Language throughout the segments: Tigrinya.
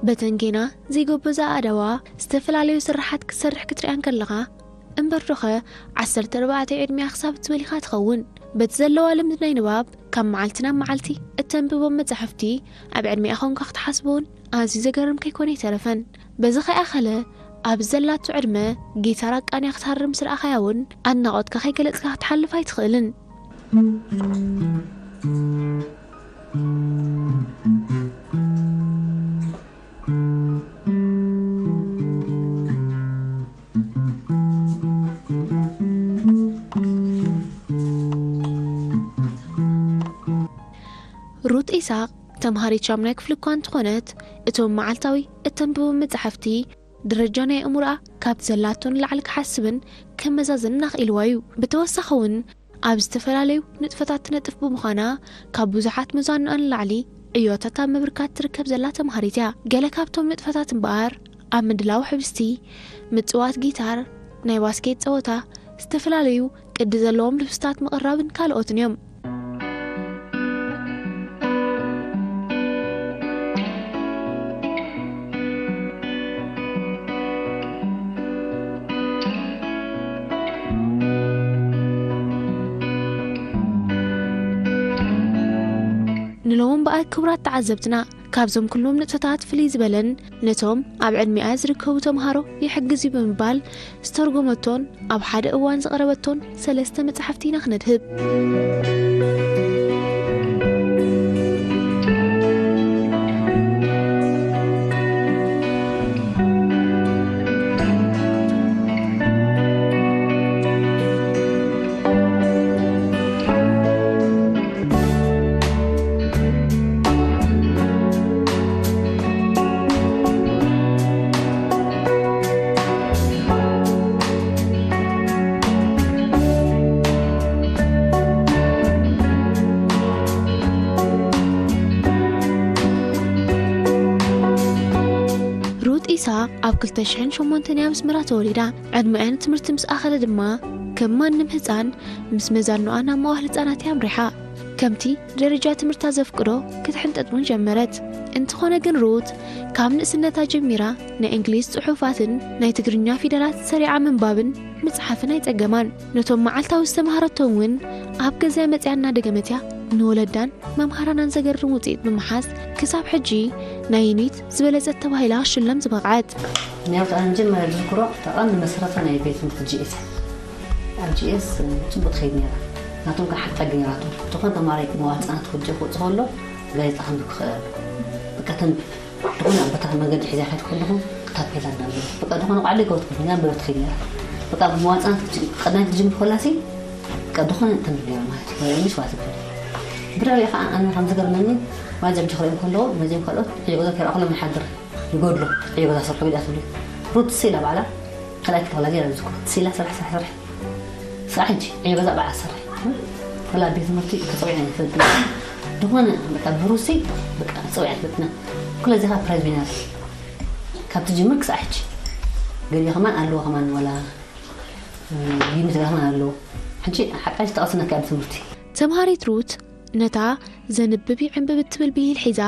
በተን ጌና ዘይጎበዛ ኣእዳዋ ዝተፈላለዩ ስርሓት ክትሰርሕ ክትሪኣን ከለኻ፣ እምበር ዶኸ ዓሰርተ ኣርባዕተ ዕድሚኣ ክሳብ ትብል ኢኻ ትኸውን። በቲ ዘለዋ ልምዲ ናይ ንባብ፣ ካብ መዓልቲ ናብ መዓልቲ እተንብቦም መጻሕፍቲ ኣብ ዕድሚኣ ኾንካ ክትሓስቦን ኣዝዩ ዘገርም ከይኮነ ኣይተረፈን። በዚ ከይኣኸለ፣ ኣብ ዘላቶ ዕድመ ጊታር ኣቃንያ ክትሃርም ምስ ረኣኻያ እውን ኣድናቖትካ ከይገለጽካ ክትሓልፍ ኣይትኽእልን። ሩት ኢሳቕ ተምሃሪት ሻምናይ ክፍሊ እኳ እንተኾነት፣ እቶም መዓልታዊ እተንብቦም መጻሕፍቲ ደረጃ ናይ ኣእምሮኣ ካብቲ ዘላቶ ንላዕሊ ክሓስብን ከመዛዝንን ኣኽኢልዋ እዩ። ብተወሳኺ እውን ኣብ ዝተፈላለዩ ንጥፈታት ትነጥፍ ብምዃና፣ ካብ ብዙሓት መዛንኦኣ ንላዕሊ ዕዮታት ኣብ ምብርካት ትርከብ ዘላ ተምሃሪት እያ። ገለ ካብቶም ንጥፈታት እምበኣር፣ ኣብ ምድላው ሕብስቲ፣ ምጽዋት ጊታር፣ ናይ ባስኬት ጸወታ፣ ዝተፈላለዩ ቅዲ ዘለዎም ልብስታት ምቕራብን ካልኦትን እዮም። ንሎሚ እምበኣር ክቡራት ተዓዘብትና፣ ካብዞም ኩሎም ንጥፈታት ፍልይ ዝበለን ነቶም ኣብ ዕድሚኣ ዝርከቡ ተምሃሮ ይሕግዝ እዩ ብምባል ዝተርጎመቶን ኣብ ሓደ እዋን ዘቕረበቶን ሰለስተ መጻሕፍቲ ኢና ክነድህብ። ሩት ኢሳቕ ኣብ ክልተ ሽሕን ሸሞንተን እያ ኣብ ኣስመራ ተወሊዳ። ዕድመኣ ንትምህርቲ ምስ ኣኸለ ድማ፣ ከም ማንም ህጻን፣ ምስ መዛንኦኣ ናብ መዋእለ ህጻናት እያ ኣምሪሓ። ከምቲ ደረጃ ትምህርታ ዘፍቅዶ ክትሕንጠጥ እውን ጀመረት። እንተኾነ ግን ሩት፣ ካብ ንእስነታ ጀሚራ ናይ እንግሊዝ ጽሑፋትን ናይ ትግርኛ ፊደላት ሰሪዓ ምንባብን ምጽሓፍን ኣይጸገማን። ነቶም መዓልታዊ ዝተምሃረቶም እውን ኣብ ገዛ መጽያ እናደገመት እያ ንወለዳን መምሃራናን ዘገርም ውጽኢት ብምሓዝ፣ ክሳብ ሕጂ ናይ ዩኒት ዝበለጸት ተባሂላ ክትሽለም ዝበቕዐት። ያው ኣነ መጀመርያ ዝዝክሮ፣ እታ ቀንዲ መስረታ ናይ ቤት ትምህርቲ ጂ ኤስ። ኣብ ጂ ኤስ ጽቡቅ ትኸይድ ነይራ። ናቶም ከዓ ሓቂ ነይራቶም። ዝኾነ ተማሃራይ መዋል ህጻናት ክወጀ ክወጽእ ከሎ፣ ጋዜጣ ከንብብ ክኽእል ኣለዎ። በቃ ተንብብ። ዝኾነ ኣብ ቦታ መንገዲ ሒዛ ከይድ ከለኹ፣ ታፔላ እንዳንበበት። በቃ ዝኾነ ቋዕሊ ገወት ከይድ፣ እንዳንበበት ትኸይድ ነይራ። በቃ መዋል ህጻናት ክጅ-፣ ቀዳማይ ክትጅምር ከላሲ፣ በቃ ዝኾነ ተንብብ ነይራ ማለት እዩ። ወይ እንግሊሽ ማለት እዩ። ብድሕሪኡ ከዓ ኣነ ከም ዝገርመኒ፣ ማጀም ጀኽሪኦም ከለዉ፣ መጀም ካልኦት፣ ዕዮ ገዛ ከይረኣ ከሎ ምን ሓድር ይጎድሎ፣ ዕዮ ገዛ ሰርሑ ኢላ ትብሉ። ሩት ስኢላ ባዕላ፣ ካልኣይ ክፍሊ ከላ ገይራ ዝዝክሮ። ስኢላ ስራሕ፣ ስራሕ፣ ስራሕ። ስራሕ ሕጂ፣ ዕዮ ገዛ ባዕላ ትሰርሕ። ወላ ቤት ትምህርቲ ክጽውዕ እያ ትፈትና። ዝኾነ፣ በቃ፣ ብሩሲ፣ በቃ፣ ክጽውዕ እያ ትፈትና። ኩሉ ግዜ ከዓ ፕራይዝ ዊነር። ካብ ትጅምር ክሳዕ ሕጂ። ገሊኡ ከማን ኣለዎ ከማን ወላ፣ እ፣ ዩኒት ገዛ ከማን ኣለዎ። ሕጂ ሓቃ ተቐስነካ ኣብ ትምህርቲ። ተምሃሪት ሩት ነታ ዘንብብ ይዕንብብ እትብል ብሂል ሒዛ፣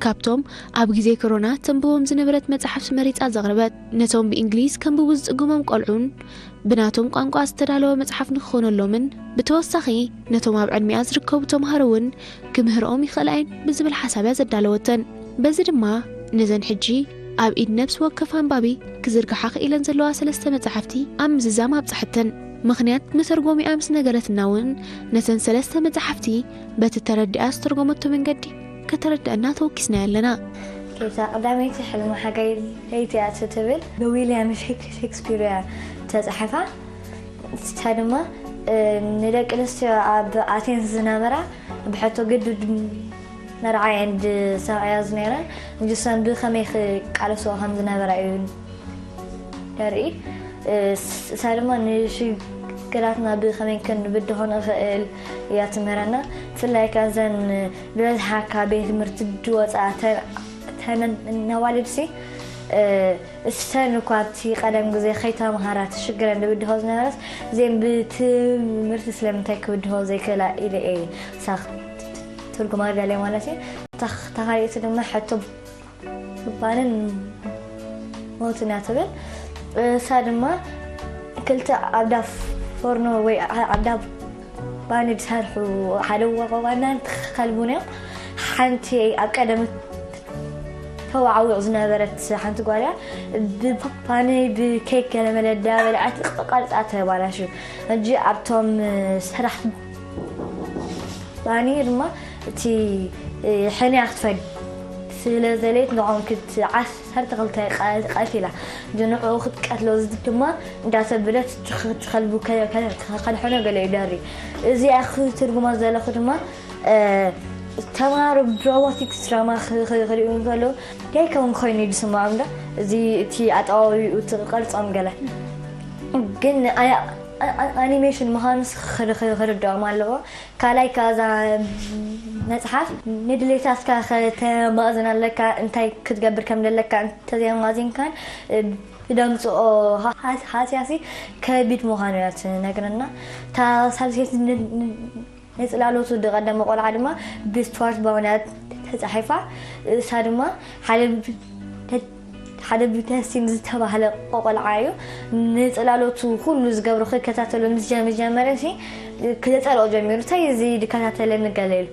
ካብቶም ኣብ ግዜ ኮሮና ተንብቦም ዝነበረት መጻሕፍቲ መሪጻ ዘቕረበት፣ ነቶም ብእንግሊዝ ከንብቡ ዝጽግሞም ቆልዑን ብናቶም ቋንቋ ዝተዳለወ መጽሓፍ ንክኾነሎምን፣ ብተወሳኺ ነቶም ኣብ ዕድሚኣ ዝርከቡ ተምሃሮ እውን ክምህርኦም ይኽእላ እየን ብዝብል ሓሳብ እያ ዘዳለወተን። በዚ ድማ ነዘን ሕጂ ኣብ ኢድ ነብሲ ወከፍ ኣንባቢ ክዝርግሓ ክኢለን ዘለዋ ሰለስተ መጻሕፍቲ ኣብ ምዝዛም ኣብጽሐተን። ምኽንያት መተርጎሚኣ ምስ ነገረትና እውን፣ ነተን ሰለስተ መጻሕፍቲ በቲ ተረዲኣ ዝተርጎመቶ መንገዲ ከተረድአና ተወኪስናያ ኣለና። እታ ቀዳመይቲ ሕልሚ ሓጋይ ለይቲ እያ ትብል፣ ብዊልያም ሼክ-፣ ሼክስፒር እያ ተጻሒፋ። እታ ድማ፣ እ፣ ንደቂ ኣንስትዮ ኣብ ኣቴንስ ዝነበራ ብሕቶ ግዱድ መርዓ እየን ዝሰምዓዮ ዝነይረን። ንጅሰን ብኸመይ ክቃለስኦ ከም ዝነበራ እዩ ተርኢ። እ፣ ስ-፣ እሳ ድማ ንሽግራትና ብኸመይ ክንብድሆ ንኽእል እያ ትምህረና። ብፍላይ ከኣ እዘን ብበዝሓ ካብ ቤት ትምህርቲ ዝወጻ ተ-፣ ተመን-፣ ነዋልድሲ፣ እ፣ እስተን እኳ ኣብቲ ቀደም ግዜ ከይተምሃራ ትሽግረን ዝብድሆ ዝነበረስ፣ እዚአን ብትምህርቲ ስለምንታይ ክብድሆ ዘይክእላ ኢለ እየ እሳ ትርጉማ ደልየ ማለት እዩ። ተኽ-፣ ተኻሊእቲ ድማ ሕቶ ባንን ሞትን እያ ትብል። እሳ ድማ ክልተ ኣብዳ ፎርኖ ወይ ኣብዳ ባኒ ዝሰርሑ ሓደ ዋናን ከልቡን እዮም። ሓንቲ ኣብ ቀደም ተዋዓዊዕ ዝነበረት ሓንቲ ጓል እያ። ብባኒ ብኬክ ገለመለ እንዳበልዐት ቐርጻ ተባላሹ። ሕጂ ኣብቶም ሰራሕ ባኒ ድማ እቲ ሕንያ ክትፈግ ስለ ዘሌት ንዖም ክት ዓሰርተ ክልተ ቀትላ ንዕኡ ክትቀትሎ ድማ እንዳሰብለት ትኸልቡ ከድሕኖ ገለ ይደሪ። እዚኣ ክትርጉማ ዘለኹ ድማ ተምሃሮ ብሮቦቲክስ ድራማ ክሪኡ እንከለዉ ደይከውን ኮይኑ እዩ ዝስምዖም ዶ እዚ እቲ ኣጠዋዊኡ እቲ ቅርጾም ገለ ግን ኣኒሜሽን ምዃኑስ ክርድኦም ኣለዎ። ካልኣይ ከዛ መፅሓፍ ንድሌታትካ ከተማእዝን ኣለካ። እንታይ ክትገብር ከም ዘለካ እንተዘየማዚንካን ብደምፅኦ ሃስያሲ ከቢድ ምዃኑ እያ ትነግረና። እታ ሳልሰይቲ ንፅላሎቱ ዝቐደመ ቆልዓ ድማ ብስቱዋርት ባውን እያ ተፃሒፋ። እሳ ድማ ሓደ ሓደ ብተስቲን ዝተባህለ ቆልዓ እዩ። ንፅላሎቱ ኩሉ ዝገብሮ ክከታተሎ ምስ ጀመረ ሲ ክዘፀልኦ ጀሚሩ እንታይ እዚ ዝከታተለኒ ገለ ኢሉ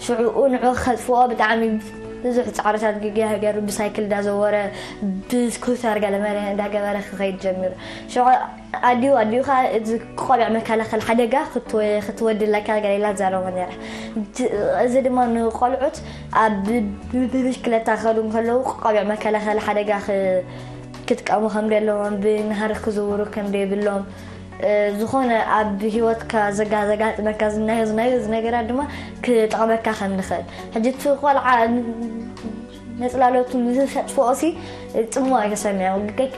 ሽዑኡ ንዑ ከጥፍኦ ብጣዕሚ ብዙሕ ፃዕርታት ገገሩ ብሳይክል እንዳዘወረ ብስኩተር ገለ መለ እንዳገበረ ክኸይድ ጀሚሩ። ሽዑ ኣዲኡ ኣዲኡ ከዓ እዚ ቆቢዕ መከላኸል ሓደጋ ክትወድለካ ገለ ኢላ ትዛረቦ ነይራ። እዚ ድማ ንቆልዑት ኣብ ብብሽክለታ ክኸዱ እንከለዉ ቆቢዕ መከላኸል ሓደጋ ክጥቀሙ ከም ዘለዎም ብናሃሪ ክዝውሩ ከም ዘይብሎም ዝኾነ ኣብ ህይወትካ ዘጋጥመካ ዝናዮ ዝናዮ ነገራት ድማ ክጠቕመካ ከም ንኽእል ሕጂ እቲ ቆልዓ ነፅላሎቱ ምስ ተጥፍኦ ሲ ፅምዋ ኣይተሰምዐ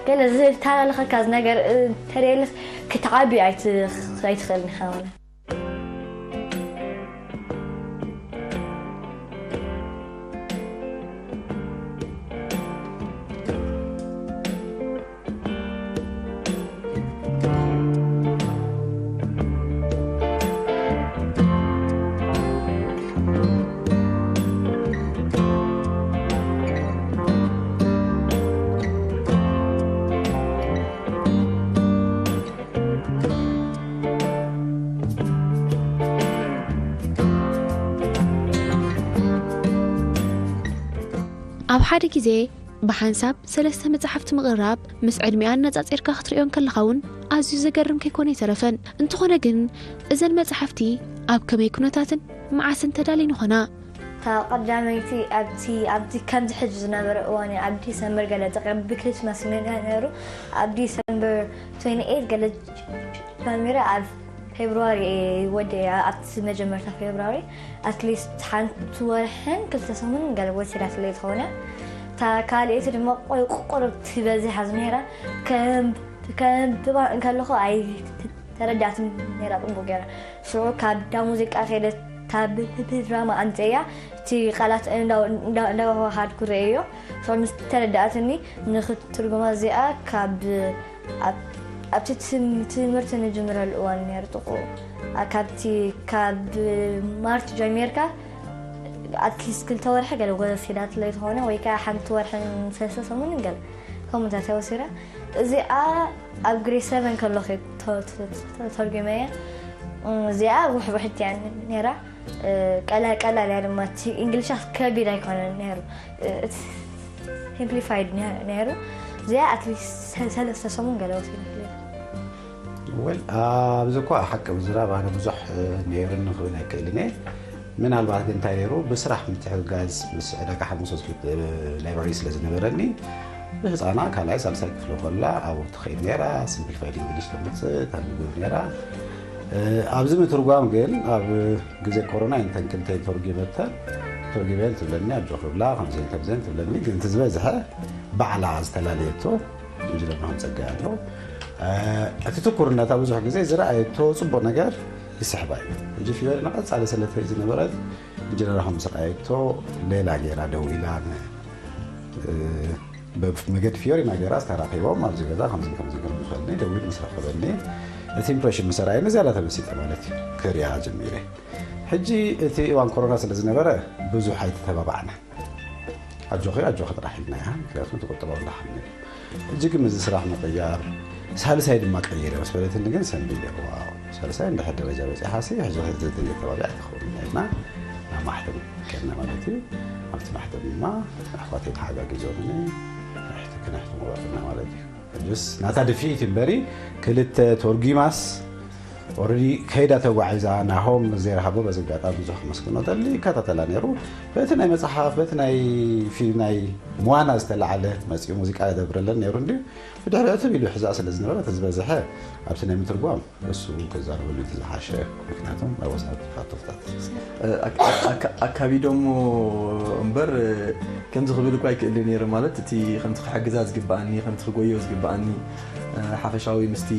ገለ ዝተላለኸካ ነገር ተደልስ ክትዓቢ ኣይትኽእልን ኢኻ። ኣብ ሓደ ግዜ ብሓንሳብ ሰለስተ መጻሕፍቲ ምቕራብ ምስ ዕድሚኣን ኣነጻጺርካ ክትርእዮን ከለኻ እውን ኣዝዩ ዘገርም ከይኮነ ኣይተረፈን። እንተኾነ ግን እዘን መጻሕፍቲ ኣብ ከመይ ኩነታትን መዓስን ተዳልየን ይኾና? እታ ቀዳመይቲ ኣብቲ ኣብቲ ከምዚ ሕጂ ዝነበረ እዋን እያ። ኣብ ዲሰምበር ገለ ተቐ ብክሪስማስ ነይሩ ኣብ ዲሰምበር ትወንቲ ኤይት ገለ ጀሚረ ኣብ ፌብርዋሪ ወደ ኣብቲ መጀመርታ ፌብርዋሪ ኣትሊስት ሓንቲ ወርሕን ክልተ ሰሙንን ገለ ወሲዳትለይ ትኸውን እያ። እታ ካልኣይቲ ድማ ቆይ ቁርብ ትበዝሕ እያ ዝነይራ። ከንብባ እንከለኹ ኣይተረዳትን ነይራ ጽቡቕ ገይራ። ሽዑ ካብ ዳ ሙዚቃ ከይደ እታ ብድራማ ኣምፅእያ እቲ ቃላት እንዳወሃድኩ ርእየዮ። ሽዑ ምስ ተረዳእትኒ ንክትርጉማ እዚኣ ካብ ኣብቲ ትምህርቲ ንጅምረሉ እዋን ነይሩ ጥቁ ካብቲ ካብ ማርች ጀሚርካ ኣትሊስት ክልተ ወርሒ ገለ ወሲዳትለይ ዝኾነ ወይ ከዓ ሓንቲ ወርሕን ሰለስተ ሰሙንን ገለ ከምኡታት ወሲዳ እዚኣ ኣብ ግሬድ ሰቨን ከለኹ ተተርጉመያ። እዚኣ ውሕውሕት እያ ነይራ። ቀላል ቀላል እያ ድማ እቲ እንግሊሻ ከቢድ ኣይኮነን ነይሩ። ሲምፕሊፋይድ ነይሩ። እዚኣ ኣትሊስት ሰለስተ ሰሙን ገለ ወሲዳ። ወል ኣብዚ እኳ ሓቂ ምዝራብ ኣነ ብዙሕ ነይሩኒ ክብል ኣይክእልን እየ። ምናልባት ግን እንታይ ነይሩ ብስራሕ ምትሕግጋዝ ምስ ዕዳጋ ሓሙስ ሆስፒት ላይብራሪ ስለ ዝነበረኒ ብህፃና ካልኣይ ሳልሳይ ክፍሊ ኮላ ኣብኡ ትኸይድ ነይራ። ሲምፕሊፋይድ እንግሊሽ ተምፅእ ተንብብ ነይራ። ኣብዚ ምትርጓም ግን ኣብ ግዜ ኮሮና እንተን ክልተ ተርጉመተን ተርጉመን ትብለኒ ኣጆ ክብላ ከምዘን ከምዘን ትብለኒ ግን እቲ ዝበዝሐ ባዕላ ዝተላለየቶ እንጅለና ጸጋ ኣሎ። እቲ ትኩርነታ ብዙሕ ግዜ ዝረኣየቶ ጽቡቕ ነገር ይስሕባ እዩ። ሕጂ ፊዮሪ ንቐጻሊ ስለ ትርኢ ዝነበረት እንጅለና ከም ዝረኣየቶ ሌላ ገይራ ደው ኢላ ን- እ፣ በመገዲ ፊዮሪና ገይራ ዝተራኺቦም ኣብዚ ገዛ ከምዚ ከምዚ ከምዚ ፈልኒ ደዊሉ ምስ ረኸበኒ እቲ ኢምፕሬሽን ምስ ረኣየኒ ዝያዳ ተመሲጠ ማለት እዩ። ክሪኣ ጀሚረ። ሕጂ እቲ እዋን ኮሮና ስለ ዝነበረ ብዙሕ ኣይተተባባዕና። ኣጆኺ ኣጆኺ ጥራሕ ኢልናያ። ምክንያቱ እቲ ቁጠባ እንዳሓምል ሕጂ ግን እዚ ስራሕ ምቕያር ሳልሳይ ድማ ቀይረ ምስ በለትኒ ግን ሰንቢደ። ዋው፣ ሳልሳይ እንድሕር ደረጃ በፂሓሲ ሕጂ ክትዘድል ተባቢዓ ትኸውን ኢልና ናብ ማሕተም ከድና ማለት እዩ። ኣብቲ ማሕተም ድማ ኣሕዋተይ ተሓጋጊዞምኒ። ክነሕቲ ክነሕቲ መረፅና ማለት እዩ። ሕጅስ ናታ ድፍኢት እምበሪ ክልተ ቶርጊማስ ኦረዲ ከይዳ ተጓዒዛ ናሆም ዘይረሃቦ በዚ ኣጋጣሚ ብዙሕ ክመስግኖ ደሊ ይከታተላ ነይሩ። በቲ ናይ መፅሓፍ በቲ ናይ ፊልም ናይ ሞዋና ዝተላዓለ መፅኡ ሙዚቃ የደብረለን ነይሩ እንዲ ብድሕሪ እቲ ኢሉ ሕዛ ስለ ዝነበረ እቲ ዝበዝሐ ኣብቲ ናይ ምትርጓም እሱ ክዛረበሉ እቲ ዝሓሸ። ምክንያቱም ኣብ ወሳኒ ተሳተፍታት ኣካቢዶሞ እምበር ከምዚ ክብል እኳ ኣይክእል ነይረ። ማለት እቲ ከምቲ ክሕግዛ ዝግብኣኒ ከምቲ ክጎዮ ዝግብኣኒ ሓፈሻዊ ምስቲ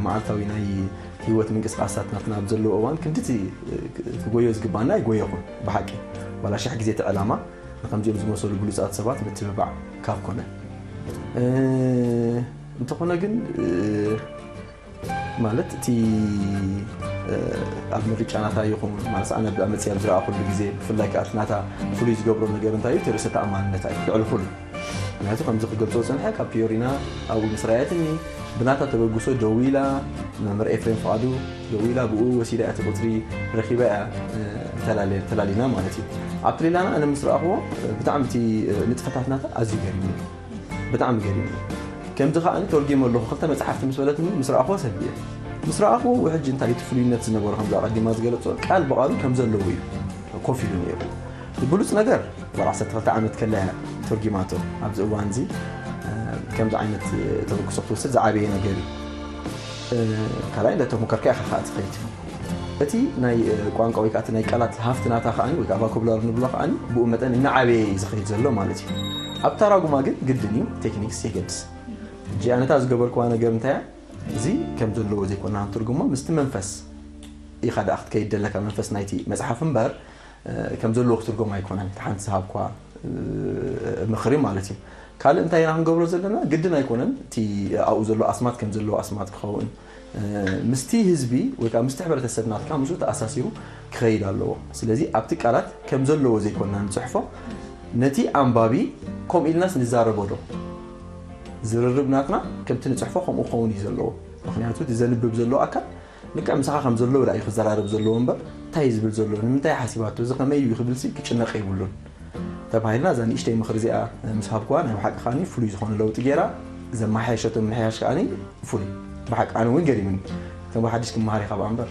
መዓልታዊ ናይ ህይወት ምንቅስቃሳት ናትና ኣብ ዘለዎ እዋን ክንድቲ ክጎዮ ዝግብኣና ኣይጎየኹን። ብሓቂ ዋላ ሽሕ ግዜ እቲ ዕላማ ንከምዚኦም ዝመሰሉ ብሉፃት ሰባት ምትብባዕ ካብ ኮነ እንተኾነ ግን ማለት እቲ ኣብ ምርጫ ናታ ይኹን ማለት ኣነ ብኣመፅያ ኣብ ዝረኣኹሉ ግዜ ብፍላይ ከዓ እቲ ናታ ፍሉይ ዝገብሮ ነገር እንታይ እዩ? እቲ ርእሰ ተኣማንነታ እዩ ልዕሊ ኩሉ። ምክንያቱ ከምዚ ክገልፆ ዝፀንሐ ካብ ፒዮሪና ኣብኡ ምስ ረኣየትኒ ብናታ ተበግሶ ደዊላ መምህር ኤፍሬም ፍቓዱ ደዊላ ብኡ ወሲዳ እቲ ቁፅሪ ረኪባ እያ ተላሊና ማለት እዩ። ኣብቲ ሌላና ኣነ ምስ ረኣኽዎ ብጣዕሚ እቲ ንጥፈታት ናታ ኣዝዩ ገሪሙ ብጣዕሚ ገሪሙ። ከምዚ ከዓ ተርጊመ ኣለኹ ክልተ መፅሓፍቲ ምስ በለትኒ ምስ ረኣኽዎ ሰቢየ ምስ ረኣኽዎ ሕጂ እንታይ እቲ ፍሉይነት ዝነበሮ ከምዚ ኣቐዲማ ዝገለፆ ቃል ብቓሉ ከም ዘለዎ እዩ ኮፍ ኢሉ ነይሩ። ብሉፅ ነገር ጓል ዓሰርተ ክልተ ዓመት ከላ እያ ተርጊማቶ። ኣብዚ እዋን እዚ ከምዚ ዓይነት ተበግሶ ክትወስድ ዝዓበየ ነገር እዩ። ካልኣይ እንዳተሞከርካ ኢኻ ከዓ ትኸይድ። እቲ ናይ ቋንቋ ወይ ከዓ ናይ ቃላት ሃፍቲ ናታ ከዓ ወይ ከዓ ቫኮብላሪ ንብሎ ከዓ ብኡ መጠን እናዓበየ እዩ ዝኸይድ ዘሎ ማለት እዩ። ኣብ ተራጉማ ግን ግድን እዩ ቴክኒክስ የገድስ። ሕጂ ኣነታ ዝገበርክዋ ነገር እንታይ እያ? እዚ ከም ዘለዎ ዘይኮና ትርጉሞ ምስቲ መንፈስ ኢኻ ደኣ ክትከይድ ደለካ መንፈስ ናይቲ መፅሓፍ እምበር ከም ዘለዎ ክትርጎም ኣይኮነን። ሓንቲ ዝሃብኳ ምኽሪ ማለት እዩ። ካልእ እንታይ ኢና ክንገብሮ ዘለና? ግድን ኣይኮነን እቲ ኣብኡ ዘሎ ኣስማት ከም ዘለዎ ኣስማት ክኸውን ምስቲ ህዝቢ ወይ ከዓ ምስቲ ሕብረተሰብ ናትካ ምስኡ ተኣሳሲሩ ክኸይድ ኣለዎ። ስለዚ ኣብቲ ቃላት ከም ዘለዎ ዘይኮንና ንፅሕፎ ነቲ ኣንባቢ ከምኡ ኢልናስ ንዛረቦ ዶ? ዝርርብ ናትና ከምቲ ንፅሕፎ ከምኡ ክኸውን እዩ ዘለዎ። ምክንያቱ እቲ ዘንብብ ዘሎ ኣካል ልክዕ ምሳኻ ከም ዘለዎ ዳ እዩ ክዘራረብ ዘለዎ እምበር እንታይ እዩ ዝብል ዘሎ ንምንታይ ሓሲባቶ እዚ ከመይ እዩ ክብልሲ ክጭነቕ የብሉን። ተባሂልና እዛ ንእሽተይ ምኽሪ እዚኣ ምስ ሃብክዋ ናይ ብሓቂ ከዓኒ ፍሉይ ዝኾነ ለውጢ ገይራ ዘመሓየሸቶ ምምሕያሽ ከዓኒ ፍሉይ ብሓቂ ኣነ እውን ገሪሙኒ ከም ሓድሽ ክመሃር ኢኻ ብኣ እምበር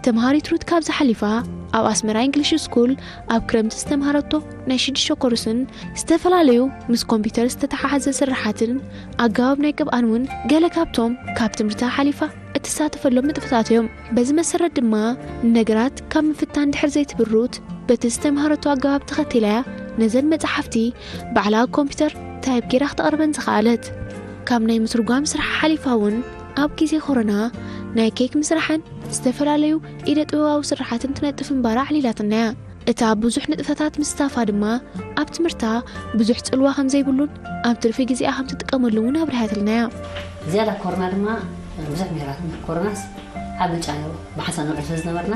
ተምሃሪት ሩት ካብዚ ሓሊፋ ኣብ ኣስመራ እንግሊሽ ስኩል ኣብ ክረምቲ ዝተምሃረቶ ናይ ሽዱሽተ ኮርስን ዝተፈላለዩ ምስ ኮምፒውተር ዝተተሓሓዘ ስርሓትን ኣገባብ ናይ ቅብኣን እውን ገለ ካብቶም ካብ ትምህርታ ሓሊፋ እትሳተፈሎም ንጥፈታት እዮም። በዚ መሰረት ድማ ንነገራት ካብ ምፍታን ድሕር ዘይትብል ሩት በቲ ዝተምሃረቶ ኣገባብ ተኸቲላ እያ ነዘን መፅሓፍቲ ባዕላ ኣብ ኮምፒውተር ታይፕ ጌራ ክተቕርበን ዝኸኣለት። ካብ ናይ ምትርጓም ስርሓ ሓሊፋ እውን ኣብ ግዜ ኮሮና ናይ ኬክ ምስራሕን ዝተፈላለዩ ኢደ ጥበባዊ ስርሓትን ትነጥፍ ምንባራ ኣዕሊላትና እያ። እታ ብዙሕ ንጥፈታት ምስታፋ ድማ ኣብ ትምህርታ ብዙሕ ጽልዋ ከም ዘይብሉን ኣብ ትርፊ ግዜኣ ከም ትጥቀመሉ እውን ኣብሪሃትልና እያ። ዝያዳ ኮርና ድማ ብዙሕ ምሂራትኒ። ኮሮናስ ዓቢ ጫ ነይሩ። ብሓንሳብ ንውዕል ስለ ዝነበርና፣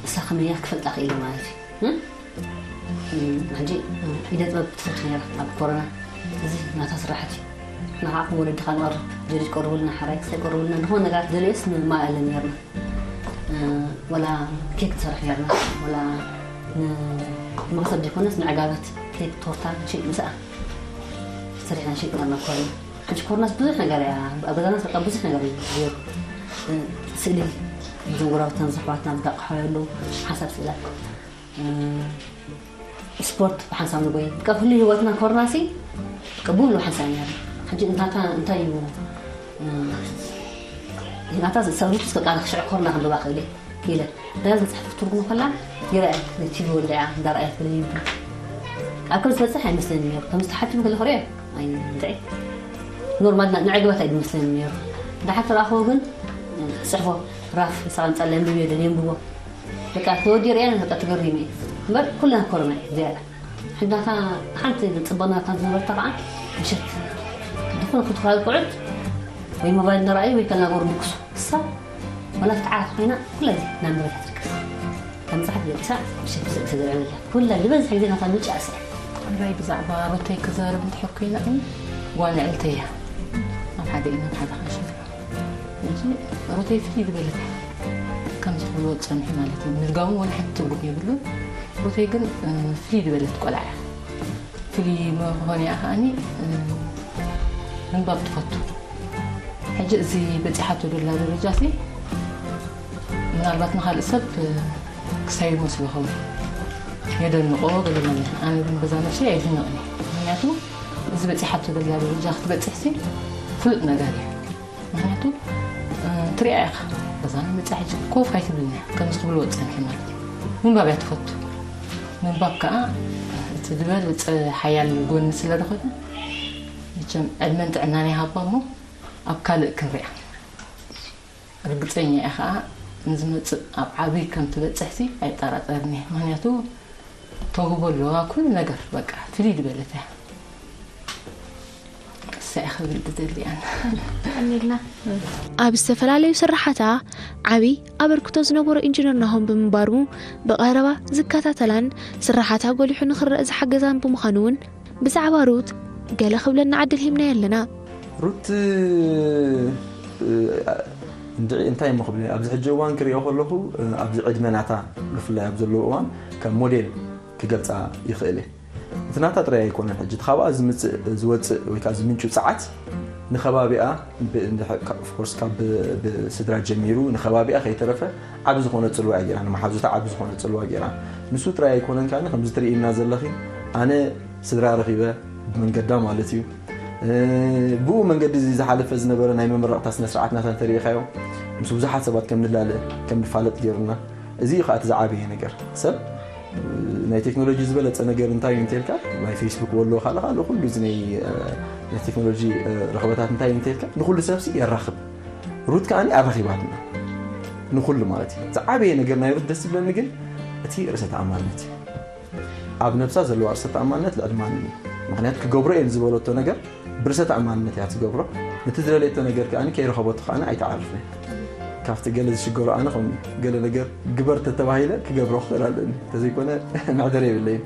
እሳ ከመይ እያ ክፈልጣ ክኢለ ማለት እዩ። እም? እም፣ ሕጂ፣ እም፣ ኢደ ጥበብ ትፈቱ ነይራ ኣብ ኮሮና። እዚ ናታ ስራሕት እዩ። ንዓኹም ወለድኻ ንቐርብ፣ ጀዲድ ቀርቡልና፣ ሓራይ ክሳይ ቀርቡልና፣ ዝኾነ ነገራት ደልዮስ ንማእለን ነርና። እ፣ ወላ ኬክ ትሰርሕ ነርና፣ ወላ ን-፣ መኽሰብ ዘይኮነስ ንዕጋበት ኬክ፣ ቶርታ ንሸይጥ ምስኣ ሰሪሕና ንሸይጥ ነርና ኮሮና። ሕጂ ኮሮናስ ብዙሕ ነገር እያ፣ ኣብ ገዛና በቃ ብዙሕ ነገር እዩ ገይሩ። እ፣ ስእሊ እዞም ጎረባብትና፣ እዞም ኣሕዋትና ዝዳቃሖ ኣለዉ፣ ሓንሳብ ስእላት። እ፣ ስፖርት ብሓንሳብ ንጎይ። በቃ ኩሉ ህይወትና ኮሮናሲ፣ በቃ ብሙሉ ሓንሳብ ነይሩ። ሕጂ እናታ እንታይ እዩ፣ እ፣ እናታ ሰብሪት በቃ ክሽዕ ኮሮና ከንብባ ክእል እየ ኢለ። ገና መጽሓፍ ክትርጉሞ ከላ ይረኣየት፣ ቲቪ ወሊዓ እንዳረኣየት ብለይቡ። ኣብ ከም ዝበጽሕ ኣይመስለኒ ነይሩ። ከም ዝተሓትም ከለ ክሪኦ ኣይ፣ እንታይ? ኖርማል ና-፣ ንዕግበት ኣይመስለኒ ነይሩ። ድሓር ተረኣኽቦ ግን፣ ጽሕፎ፣ ራፍ፣ ንስኻ ንጻለ የንብብ እየ፣ ደልየ የንብቦ። በቃ፣ ተወዲኡ ርእያ፣ በቃ፣ ትገርም እየ። እምበር፣ ኩልና ኮሮና እዩ፣ ዝያዳ። ሕዳታ ሓንቲ ጽበናታ ዝነበርታ ከዓ፣ ምሸት፣ ዝኾነ ክልተ ከባቢ ቁዑት፣ ወይ ሞባይል እናረኣዩ፣ ወይ ከናገሩ ድቅሱ። እሳ፣ ወላ ተዓራት ኮይና፣ ኩላ ግዜ እናንበበት ትድቅስ። ካብ መጽሓፍ ገዲሳ፣ ምሸት ስእሊ ትዝርዕበላ። ኩላ፣ ዝበዝሕ ግዜ ናታ ምርጫ እሳ። እምበይ ብዛዕባ ሩተይ ክዛረብ እንድሕር ኮይና፣ ጓል ንዕልተይ እያ። ኣብ ሓደ ኢና፣ ኣብ ሓደ ኻንሸ። ሕጂ ሩተይ ፍልይ ዝበለት እያ። ከምዚ ክብሎ ዝጸንሑ ማለት እዩ። ምድጋሙ ወላ ሓንቲ ትርጉም የብሉን። ሩተይ ግን፣ እ፣ ፍልይ ዝበለት ቆልዓ እያ። ፍልይ መኾንያ ከኣኒ፣ እ፣ ምንባብ ትፈቱ። ሕጂ እዚ በጺሓቶ ዘላ ደረጃ ሲ፣ ምናልባት ንኻልእ ሰብ፣ እ፣ ክሳብ ይመስሎ ኸውን። የደንቆ ገለ ማለት እዩ። ኣነ ግን በዛ ነብሰይ ኣይድነቕን እየ። ምኽንያቱ እዚ በጺሓቶ ዘላ ደረጃ ክትበጽሕ ሲ፣ ፍሉጥ ነገር እዩ። ምኽንያቱ፣ እ፣ ትሪኣ ኢኻ። በዛ መጻ ሕጂ ኮፍ ኣይትብልን እያ። ከምዚ ክብልዎ ዝጸንሐ ማለት እዩ። ምንባብ እያ ትፈቱ። ምንባብ ከኣ እቲ ዝበለጸ ሓያል ጎኒ ስለ ዝኾነ፣ መቸም ዕድመን ጥዕናን ይሃባ እሞ ኣብ ካልእ ክንሪኣ። ርግጸኛ እየ ከኣ ንዝመጽእ ኣብ ዓቢ ከም ትበጽሕሲ ኣይጠራጠርን እየ። ምኽንያቱ ተውህቦ ኣለዋ፣ ኩሉ ነገር በቃ ፍልይ ዝበለት እያ። እሳ እያ ክብል ዝደሊ ኣነ። ቀኒልና። ኣብ ዝተፈላለዩ ስራሓታ ዓቢ ኣበርክቶ ዝነበሮ ኢንጂነር ናሆም ብምንባሩ፣ ብቐረባ ዝከታተላን ስራሓታ ጎሊሑ ንኽረእ ዝሓገዛን ብምዃኑ እውን፣ ብዛዕባ ሩት ገለ ክብለና ዕድል ሂብናዮ ኣለና። ሩት፣ እ፣ እንድዒ እንታይ እሞ ክብል፣ ኣብዚ ሕጂ እዋን ክሪኦ ከለኹ፣ እ፣ ኣብዚ ዕድመ ናታ ብፍላይ ኣብ ዘለዎ እዋን ከም ሞዴል ክገልጻ ይኽእል እየ። እቲ ናታ ጥራይ ኣይኮነን፣ ሕጂ እቲ ካብኣ ዝምጽእ፣ ዝወጽእ ወይ ከኣ ዝምንጩ ጸዓት ንኸባቢኣ ብ-፣ እንድሕ-፣ ካ-፣ of course ካብ ብ-፣ ብስድራ ጀሚሩ ንኸባቢኣ ከይተረፈ ዓቢ ዝኾነ ጽልዋ እያ ገይራ፣ ንመሓዙታ ዓቢ ዝኾነ ጽልዋ ገይራ። ንሱ ጥራይ ኣይኮነን፣ ከኣ ከምዚ ትርእይና ዘለኺ ኣነ ስድራ ረኺበ ብመንገዳ ማለት እዩ። እ፣ ብኡ መንገዲ እዚ ዝሓለፈ ዝነበረ ናይ መመረቕታ ስነ ስርዓት ናታ እንተሪኢኻዮ፣ ምስ ብዙሓት ሰባት ከም ንላለ፣ ከም ንፋለጥ ገይሩና። እዚ እዩ ከኣ እቲ ዝዓበየ ነገር። ሰብ፣ እ፣ ናይ ቴክኖሎጂ ዝበለጸ ነገር እንታይ እዩ እንተልካ፣ ናይ ፌስቡክ ወሎ ካልእ ካልእ ኩሉ እዚ ናይ፣ እ፣ ናይ ቴክኖሎጂ፣ እ፣ ረኽበታት እንታይ እዩ እንተልካ፣ ንኹሉ ሰብሲ የራኽብ። ሩት ከኣ ኣራኺባትና። ንኹሉ ማለት እዩ። ዝዓበየ ነገር ናይ ሩት ደስ ዝብለኒ ግን እቲ ርእሰ ተኣማንነት እዩ። ኣብ ነብሳ ዘለዋ ርእሰ ተኣማንነት ልዕሊ ማንም እዩ። ምኽንያቱ ክገብሮ እየ ዝበለቶ ነገር ብርእሰ ተኣማንነት እያ ትገብሮ። ነቲ ዝደለየቶ ነገር ከኣ ከይረኸበቶ ከኣ ኣይትዓርፍን። ካብቲ ገለ ዝሽገሮ ኣነ ከም ገለ ነገር ግበር ተተባሂለ ክገብሮ ክኽእል ኣለኒ። እንተዘይኮነ መሕደር የብለይን።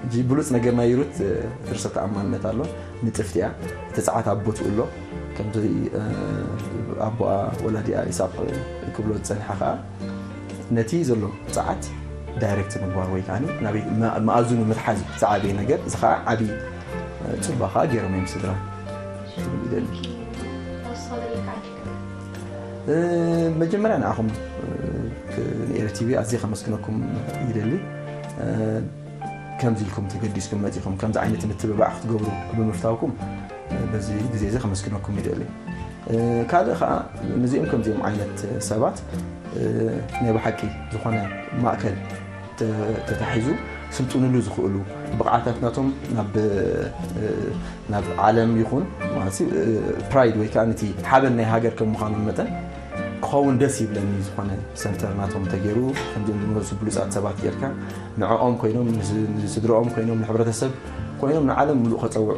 ሕጂ ብሉጽ ነገር ናይ ሩት፣ እ፣ እቲ ርእሰ ተኣማንነት ኣሎ። ንጥፍቲ እያ። እቲ ጸዓት ኣብ ቦትኡ ኣሎ። ከምቲ፣ እ፣ ኣቦኣ ወላዲኣ ይስሐቅ ክብሎ ዝጸንሐ ከኣ ነቲ ዘሎ ጸዓት ዳይሬክት ምግባር ወይ ከኣ ናበይ መ-፣ መኣዝኑ ምትሓዝ ዝዓበየ ነገር፣ እዚ ከኣ ዓቢ ጽልዋ ከኣ ገይሮም እዮም ስድራ። ይደሊ። እ፣ መጀመርያ ንኣኹም፣ እ፣ ክ-፣ ንኤሪ ቲቪ ኣዝየ ከመስግነኩም ይደሊ። እ፣ ከምዚ ኢልኩም ተገዲስኩም መጺኹም ከምዚ ዓይነት ምትብባዕ ክትገብሩ ብምፍታውኩም፣ እ፣ በዚ ግዜ እዚ ከመስግነኩም ይደሊ። እ፣ ካልእ ከኣ ነዚኦም ከምዚኦም ዓይነት ሰባት፣ እ፣ ናይ ብሓቂ ዝኾነ ማእከል ተ-፣ ተታሒዙ ስልጥኑሉ ዝኽእሉ ብቕዓታት ናቶም ናብ፣ እ፣ ናብ ዓለም ይኹን ማለት እዩ፣ እ፣ ፕራይድ ወይ ከኣ ነቲ ሓበን ናይ ሃገር ከም ምዃኖም መጠን ክኸውን ደስ ይብለኒ። ዝኾነ ሰንተር ናቶም ተገይሩ ከምዚኦም ዝመሱ ብሉጻት ሰባት ጌርካ ንዕኦም ኮይኖም፣ ንስ-፣ ንስድረኦም ኮይኖም፣ ንሕብረተሰብ ኮይኖም፣ ንዓለም ምሉእ ከጸውዑ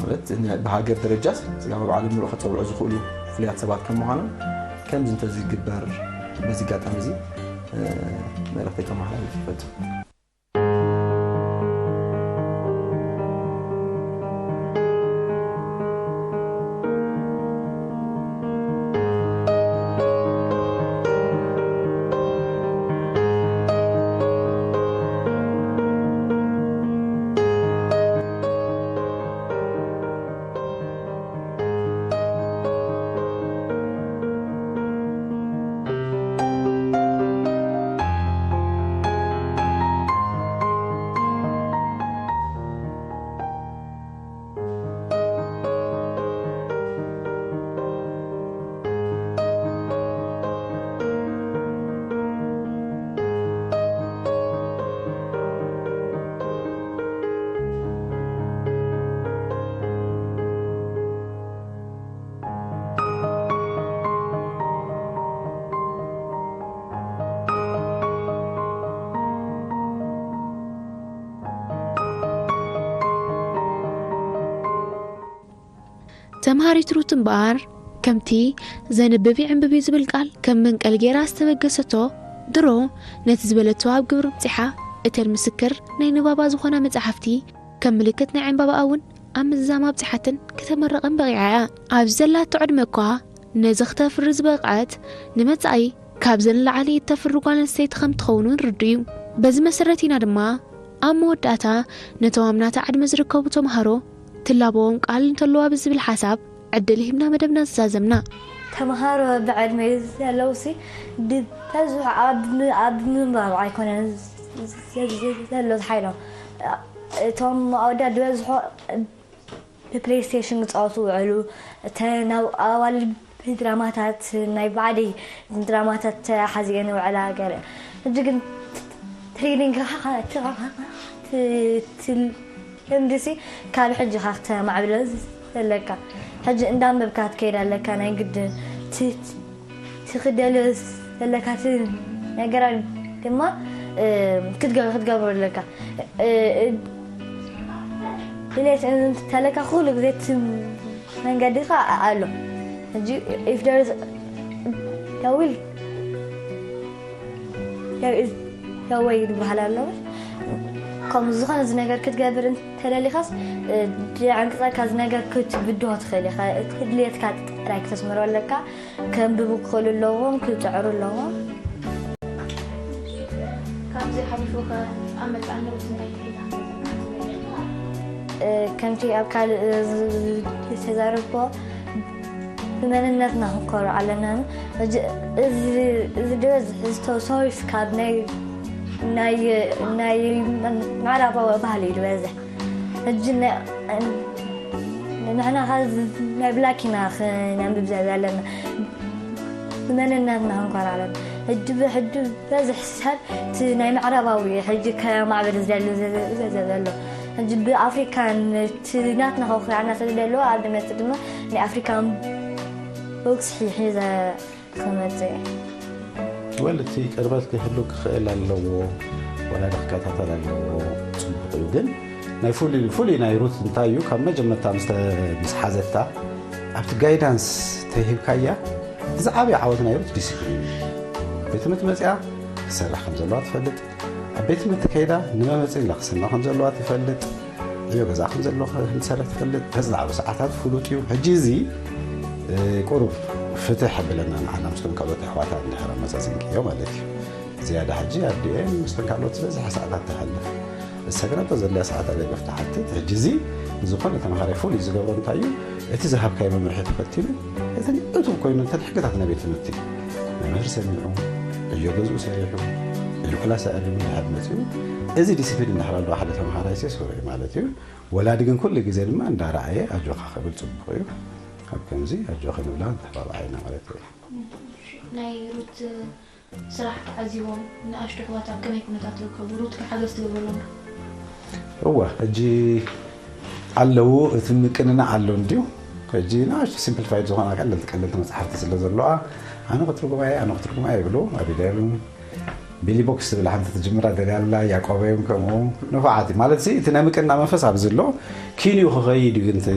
ማለት ን- ብሃገር ደረጃስ ስጋብ ኣብ ዓለም ምሉእ ከጸውዑ ዝኽእሉ ፍሉያት ሰባት ከም ምዃኖም ከምዚ እንተዝግበር በዚ ኣጋጣሚ እዚ እ፣ መልእኽተይ ከመሓላልፍ ይፈቱ። ተምሃሪት ሩት እምበኣር ከምቲ ዘንብብ ይዕንብብ እዩ ዝብል ቃል ከም መንቀሊ ገይራ ዝተበገሰቶ ድሮ ነቲ ዝበለቶ ኣብ ግብሪ ኣብጺሓ እተን ምስክር ናይ ንባባ ዝኾና መጻሕፍቲ ከም ምልክት ናይ ዕንባባኣ እውን ኣብ ምዝዛም ኣብጺሓተን ከተመርቐን በቒዓ እያ። ኣብዚ ዘላቶ ዕድመ እኳ ነዚ ክተፍሪ ዝበቕዐት ንመጻኢ ካብዘን ንላዕሊ እተፍሪ ጓል ኣንስተይቲ ከም ትኸውን እውን ርዱእ እዩ። በዚ መሰረት ኢና ድማ ኣብ መወዳእታ ነቶም ኣብ ናታ ዕድመ ዝርከቡ ተምሃሮ ትላበዎም ቃል እንተለዋ ብዝብል ሓሳብ ዕድል ሂብና መደብና ዝዛዘምና። ተምሃሮ ብዕድመ ዘለውሲ ብበዝሑ ኣብ ኣብ ምንባብ ኣይኮነን ዘሎ ሓይሎም እቶም ኣወዳት ዝበዝሑ ብፕሌይስቴሽን ክፃወቱ ውዕሉ እተን ኣዋልድ ብድራማታት ናይ ባዕዲ ድራማታት ተሓዚአን ውዕላ ገለ ሕጂ ግን ትሬኒንግ ልምድሲ ካብ ሕጂ ካ ክተማዕብሎ ዘለካ ሕጂ እንዳንበብካ ትከይድ ኣለካ ናይ ግድን ትክደል ዘለካ ነገራት ድማ ክትገብሮ ኣለካ ድሌት እንተለካ ኩሉ ግዜ እቲ መንገዲ ኸ ኣሎ ሕጂ if there is the will there is the way ዝበሃል ኣሎ ከም ዝኾነ እዚ ነገር ክትገብር እንተደሊኻስ ድዓንቅፀካ እዚ ነገር ክትብድሆ ትኽእል ኢኻ እቲ ድሌትካ ጥራይ ክተስምሮ ኣለካ ከንብቡ ክኽእሉ ኣለዎም ክፅዕሩ ኣለዎም ካብዚ ሓሊፉ ከ ኣብ መልክዓ ንሩት እንታይ ይሕላ ከምቲ ኣብ ካልእ ዝተዛረብኮ ብመንነትና ክንኮርዕ ኣለና እዚ ዝበዝሕ ዝተሶሪስ ካብ ናይ ናይ ምዕራባዊ ባህሊ እዩ ዝበዝሕ ሕጂ ንሕና ኸ ናይ ብላክ ኢና ክነንብብ ዘለና ብመንነትና ክንኮር ኣለና ሕጂ ብሕጂ በዝሕ ሰብ እቲ ናይ ምዕራባዊ ሕጂ ከማዕብል ዝደሊ ዘሎ ሕጂ ብኣፍሪካን እቲ ናትና ከውክዕና ስለ ዘለዎ ኣብ ድመፂ ድማ ናይ ኣፍሪካን ብግስሒ ሒዘ ክመፅእ ወል እቲ ቅርበት ክህሉ ክኽእል ኣለዎ ወላ ክከታተል ኣለዎ ፅቡቅ እዩ ግን ናይ ፍሉይ ፍሉይ ናይ ሩት እንታይ እዩ ካብ መጀመርታ ምስ ሓዘታ ኣብቲ ጋይዳንስ ተሂብካያ እዚ ዓብዪ ዓወት ናይ ሩት ዲስፕሊን እዩ ቤት ትምህርቲ መፅያ ክሰርሕ ከም ዘለዋ ትፈልጥ ኣብ ቤት ትምህርቲ ከይዳ ንመመፅኢን ለክስና ከም ዘለዋ ትፈልጥ ዕዮ ገዛ ከም ዘሎ ክትሰርሕ ትፈልጥ በዚ ዝዓበ ሰዓታት ፍሉጥ እዩ ሕጂ እዚ ቁሩብ ፍትሕ ብለና ንዓና ምስቶም ካልኦት ኣሕዋታ እንድሕር ኣመዛዚንክዮ ማለት እዩ ዝያዳ ሕጂ ኣዲኤን ምስቶም ካልኦት ዝበዝሐ ሰዓታት ትሓልፍ እሳ ግን ኣብታ ዘለያ ሰዓት ኣበይ ገፍ ትሓትት ሕጂ እዚ ንዝኾነ ተምሃራይ ፍሉይ ዝገብሮ እንታይ እዩ እቲ ዝሃብካዮ መምርሒ ተኸቲሉ እቲ እቱብ ኮይኑ እንተ ሕግታት ናይ ቤት ትምህርቲ መምህር ሰሚዑ ዕዮ ገዝኡ ሰሪሑ ዕዮ ክላስ ኣእሪሙ ድሕር መፂኡ እዚ ዲስፕሊን እንድሕር ኣለዎ ሓደ ተምሃራይ ሲ ሶሪ ማለት እዩ ወላዲ ግን ኩሉ ግዜ ድማ እንዳረኣየ ኣጆኻ ክብል ፅቡቕ እዩ ኣብ ከምዚ ኣጆኺ ንብላ ንተባብዓ ኢና ማለት እዩ ናይ ሩት ስራሕ ተዓዚቦም ንኣሽቱ ኣሕዋት ኣብ ከመይ ኩነታት ይርከቡ ሩት ከ ሓገዝ ትገብረሎም ዶ እወ ሕጂ ኣለዉ እቲ ምቅንና ኣሎ እንድዩ ሕጂ ንኣሽቱ ሲምፕሊፋይድ ዝኾና ቀለልቲ ቀለልቲ መፅሓፍቲ ስለ ዘለዋ ኣነ ክትርጉማ እየ ኣነ ክትርጉማ እየ ይብሉ ኣቢጋይል ቢሊ ቦክስ ትብል ሓንቲ ትጅምራ ደልያ ኣላ፣ ያቆበዮም ከምኡ። ንፉዓት ማለት ሲ እቲ ናይ ምቅና መንፈስ ኣብዚ ኣሎ። ኪንዩ ክኸይድ እዩ ግን እቲ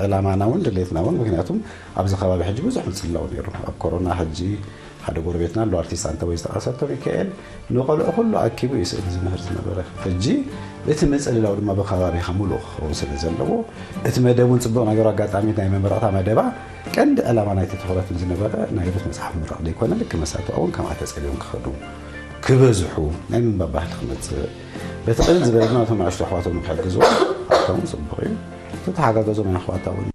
ዕላማና እውን ድሌትና እውን፣ ምክንያቱም ኣብዚ ከባቢ ሕጂ ብዙሕ ምጽላው ነይሩ። ኣብ ኮሮና ሕጂ ሓደ ጎረቤትና ኣሎ ኣርቲስት ኣንተ ወይ ዝጠቐሰቶ ሚካኤል፣ ንቆልዑ ኩሉ ኣኪቡ እዩ ስእሊ ዝምህር ዝነበረ። ሕጂ እቲ ምጽልላው ድማ ብከባቢኻ ሙሉእ ክኸውን ስለ ዘለዎ፣ እቲ መደብ እውን ጽቡቕ ነገሩ ኣጋጣሚ ናይ መመረቕታ መደባ ቀንዲ ዕላማ ናይቲ ትኹረት ዝነበረ ናይ ሩት መጽሓፍ ምምራቕ ዘይኮነ፣ ልክ መሳቱ እውን ከምኣ ተጸልዮም ክኸዱ ክበዝሑ ናይ ምንባብ ባህሊ ክመጽእ፣ በቲ ቅልል ዝበለ ድማ እቶም ንኣሽቱ ኣሕዋቶም ክሕግዝዎ ካብቶም ጽቡቕ እዩ። ተተሓጋገዞም ናይ ኣሕዋታ እውን